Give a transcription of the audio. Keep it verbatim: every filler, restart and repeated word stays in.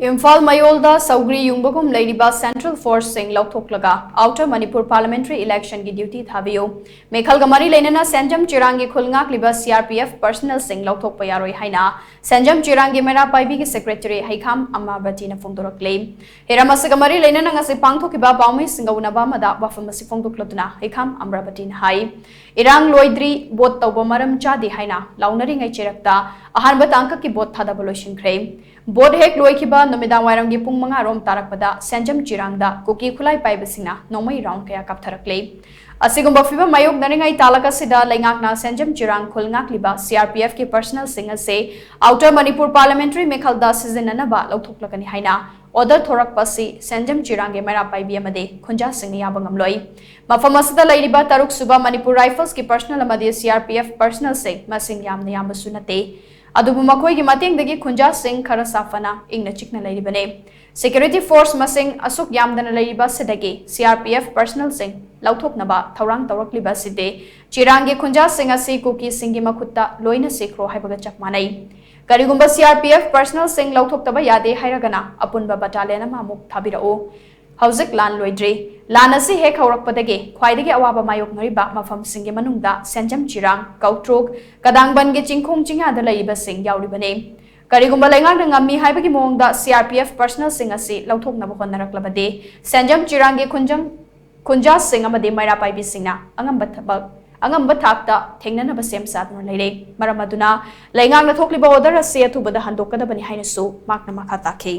ꯏꯝꯐꯥꯜ ꯃꯌꯣꯜꯗ ꯁꯧꯒ꯭ꯔꯤ ꯌꯨꯡꯕꯒꯨꯝ ꯂꯩꯔꯤꯕ Central Forceꯁꯤꯡ ꯂꯧꯊꯣꯛꯂꯒ Outer Manipur Parliamentary Electionꯒꯤ duty ꯊꯥꯕꯤꯌꯨ꯫ ꯃꯦꯈꯜꯒ ꯃꯔꯤ ꯂꯩꯅꯅ ꯁꯦꯟꯖꯝ ꯆꯤꯔꯥꯡꯒꯤ ꯈꯨꯜ ꯉꯥꯛꯂꯤꯕ C R P F personnelꯁꯤꯡ ꯂꯧꯊꯣꯛꯄ ꯌꯥꯔꯣꯏ ꯍꯥꯏꯅ ꯁꯦꯟꯖꯝ ꯆꯤꯔꯥꯡꯒꯤ ꯃꯩꯔꯥ ꯄꯥꯏꯕꯤꯒꯤ secretary ꯍꯩꯈꯥꯝ ꯑꯃ꯭ꯔꯕꯇꯤꯅ ꯐꯣꯡꯗꯣꯔꯛꯂꯤ꯫ ꯍꯤꯔꯝ ꯑꯁꯤꯒ ꯃꯔꯤ ꯂꯩꯅꯅ ꯉꯁꯤ ꯄꯥꯡꯊꯣꯛꯈꯤꯕ ꯄꯥꯎꯃꯤꯁꯤꯡꯒ ꯎꯅꯕ ꯑꯃꯗ ꯋꯥꯐꯝ ꯑꯁꯤ ꯐꯣꯡꯗꯣꯛꯂꯗꯨꯅ ꯍꯩꯈꯥꯝ ꯑꯃ꯭ꯔꯕꯇꯤꯅ ꯍꯥꯏ, ꯏꯔꯥꯡ ꯂꯣꯏꯗ꯭ꯔꯤ, vote ꯇꯧꯕ ꯃꯔꯝ ꯆꯥꯗꯦ ꯍꯥꯏꯅ ꯂꯥꯎꯅꯔꯤꯉꯩ ꯆꯩꯔꯛꯇ ꯑꯍꯥꯟꯕ ꯇꯥꯡꯀꯛꯀꯤ vote ꯊꯥꯗꯕ ꯂꯣꯏꯁꯤꯟꯈ꯭ꯔꯦ꯫ Vote ꯍꯦꯛ ꯂꯣꯏꯈꯤꯕ ꯅꯨꯃꯤꯗꯥꯡ ꯋꯥꯏꯔꯝꯒꯤ ꯄꯨꯡ ꯃꯉꯥ ꯔꯣꯝ ꯇꯥꯔꯛꯄꯗ ꯁꯦꯟꯖꯝ ꯆꯤꯔꯥꯡꯗ ꯀꯨꯀꯤ ꯈꯨꯠꯂꯥꯏ ꯄꯥꯏꯕꯁꯤꯡꯅ ꯅꯣꯡꯃꯩ round ꯀꯌꯥ ꯀꯥꯞꯊꯔꯛꯂꯦ꯫ ꯑꯁꯤꯒꯨꯝꯕ ꯐꯤꯚꯝ ꯃꯥꯌꯣꯛꯅꯔꯤꯉꯩ ꯇꯥꯂꯛ ꯑꯁꯤꯗ ꯂꯩꯉꯥꯛꯅ ꯁꯦꯟꯖꯝ ꯆꯤꯔꯥꯡ ꯈꯨꯜ ꯉꯥꯛꯂꯤꯕ C R P Fꯀꯤ personnelꯁꯤꯡ ꯑꯁꯤ Outer Manipur Parliamentary ꯃꯦꯈꯜꯗ ꯁꯤꯖꯤꯟꯅꯅꯕ ꯂꯧꯊꯣꯛꯂꯒꯅꯤ ꯍꯥꯏꯅ order ꯊꯣꯔꯛꯄ ꯑꯁꯤ ꯁꯦꯟꯖꯝ ꯆꯤꯔꯥꯡꯒꯤ ꯃꯩꯔꯥ ꯄꯥꯏꯕꯤ ꯑꯃꯗꯤ ꯈꯨꯟꯖꯥꯁꯤꯡꯅ ꯌꯥꯕ ꯉꯝꯂꯣꯏ꯫ ꯃꯐꯝ ꯑꯁꯤꯗ ꯂꯩꯔꯤꯕ ꯇꯔꯨꯛ ꯁꯨꯕ Manipur Riflesꯀꯤ personnel ꯑꯃꯗꯤ C R P F personnelꯁꯤꯡ ꯃꯁꯤꯡ ꯌꯥꯝꯅ ꯌꯥꯝꯕꯁꯨ ꯅꯠꯇꯦ꯫ ꯑꯗꯨꯕꯨ ꯃꯈꯣꯏꯒꯤ ꯃꯇꯦꯡꯗꯒꯤ ꯈꯨꯟꯖꯥꯁꯤꯡ ꯈꯔ ꯁꯥꯐꯅ ꯏꯪꯅ ꯆꯤꯛꯅ ꯂꯩꯔꯤꯕꯅꯤ꯫ Security force ꯃꯁꯤꯡ ꯑꯁꯨꯛ ꯌꯥꯝꯗꯅ ꯂꯩꯔꯤꯕ ꯑꯁꯤꯗꯒꯤ C R P F personnelꯁꯤꯡ ꯂꯧꯊꯣꯛꯅꯕ ꯊꯧꯔꯥꯡ ꯇꯧꯔꯛꯂꯤꯕ ꯑꯁꯤꯗꯤ ꯆꯤꯔꯥꯡꯒꯤ ꯈꯨꯟꯖꯥꯁꯤꯡ ꯑꯁꯤ ꯀꯨꯀꯤꯁꯤꯡꯒꯤ ꯃꯈꯨꯠꯇ ꯂꯣꯏꯅ ꯁꯤꯈ꯭ꯔꯣ ꯍꯥꯏꯕꯒ ꯆꯞ ꯃꯥꯟꯅꯩ꯫ ꯀꯔꯤꯒꯨꯝꯕ C R P F personnelꯁꯤꯡ ꯂꯧꯊꯣꯛꯇꯕ ꯌꯥꯗꯦ ꯍꯥꯏꯔꯒꯅ ꯑꯄꯨꯟꯕ battalion ꯑꯃ ꯑꯃꯨꯛ ꯊꯥꯕꯤꯔꯛꯎ꯫ ꯍꯧꯖꯤꯛ ꯂꯥꯟ ꯂꯣꯏꯗ꯭ꯔꯤ꯫ ꯂꯥꯟ ꯑꯁꯤ ꯍꯦꯛ ꯍꯧꯔꯛꯄꯗꯒꯤ ꯈ꯭ꯋꯥꯏꯗꯒꯤ ꯑꯋꯥꯕ ꯃꯥꯌꯣꯛꯅꯔꯤꯕ ꯃꯐꯝꯁꯤꯡꯒꯤ ꯃꯅꯨꯡꯗ ꯁꯦꯟꯖꯝ ꯆꯤꯔꯥꯡ, ꯀꯧꯇ꯭ꯔꯨꯛ, ꯀꯗꯥꯡꯕꯟꯒꯤ ꯆꯤꯡꯈꯣꯡ ꯆꯤꯡꯌꯥꯗ ꯂꯩꯔꯤꯕꯁꯤꯡ ꯌꯥꯎꯔꯤꯕꯅꯤ꯫ ꯀꯔꯤꯒꯨꯝꯕ ꯂꯩꯉꯥꯛꯅ ꯉꯝꯃꯤ ꯍꯥꯏꯕꯒꯤ ꯃꯑꯣꯡꯗ C R P F personnelꯁꯤꯡ ꯑꯁꯤ ꯂꯧꯊꯣꯛꯅꯕ ꯍꯣꯠꯅꯔꯛꯂꯕꯗꯤ ꯁꯦꯟꯖꯝ ꯆꯤꯔꯥꯡꯒꯤ ꯈꯨꯟꯖꯪ, ꯈꯨꯟꯖꯥꯁꯤꯡ ꯑꯃꯗꯤ ꯃꯩꯔꯥ ꯄꯥꯏꯕꯤꯁꯤꯡꯅ ꯑꯉꯝꯕ ꯊꯕꯛ, ꯑꯉꯝꯕ ꯊꯥꯛꯇ ꯊꯦꯡꯅꯅꯕ ꯁꯦꯝ ꯁꯥꯗꯨꯅ ꯂꯩꯔꯦ꯫ ꯃꯔꯝ ꯑꯗꯨꯅ ꯂꯩꯉꯥꯛꯅ ꯊꯣꯛꯂꯤꯕ order ꯑꯁꯤ ꯑꯊꯨꯕꯗ ꯍꯟꯗꯣꯛꯀꯗꯕꯅꯤ ꯍꯥꯏꯅꯁꯨ ꯃꯍꯥꯛꯅ ꯃꯈꯥ ꯇꯥꯈꯤ꯫